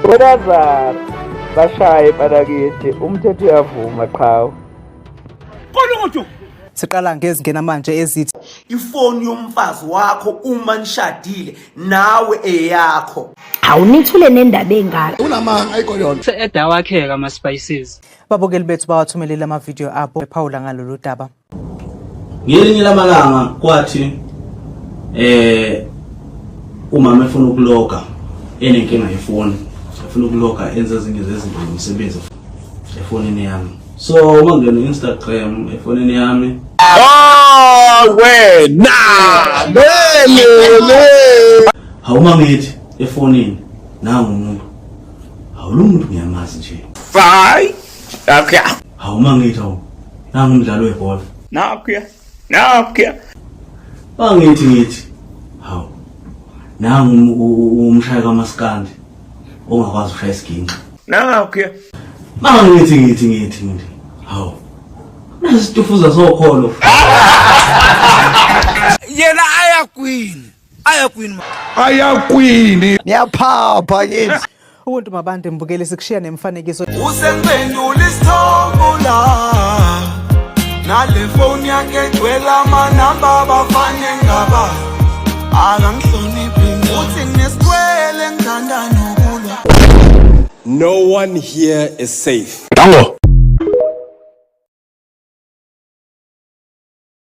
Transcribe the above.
Wenazara bashaye mfanakithi umthetho uyavuma qhawe. Siqala ngezingena manje ezithi Ifoni yomfazi wakho uma nishadile nawe eyakho. Awunithule nendaba engaka. Unamanga ayikho yona. Se-edawakheka ama-spices. Babukeli bethu bawathumelele amavidiyo abo bephawula ngalolu daba. Ngelinye lamalanga kwathi eh umama efuna ukuloga enenkinga yefoni, efuna ukuloga enze ezinye zezinto zomsebenzi efonini yami. So uma ngena Instagram efonini yami Oh wena lele. Hawu uma ngithi efonini nangu umuntu. Hawu lo muntu ngiyamazi nje. Bye. Okay. Hawu uma ngithi hawu nangu umdlalo webhola. Nakhuya. Nakhuya. Bangithi ngithi hawu nangu umshayi kamaskandi ongakwazi ukushaya isiginci. Nakhuya. Bangithi ngithi ngithi ngithi hawu nasi situfuza sokholo. Yena aya kwini? Aya kwini? Aya kwini? Niyaphapha kithi. Ubuntu mabande mbukeli sikushiya nemifanekiso. Usengiphendula isithombo la. Nale phone yakhe egcwele amanamba abafana engaba. Akangihloniphi uthi nginesikwele ngithanda nokulwa. No one here is safe. Dango.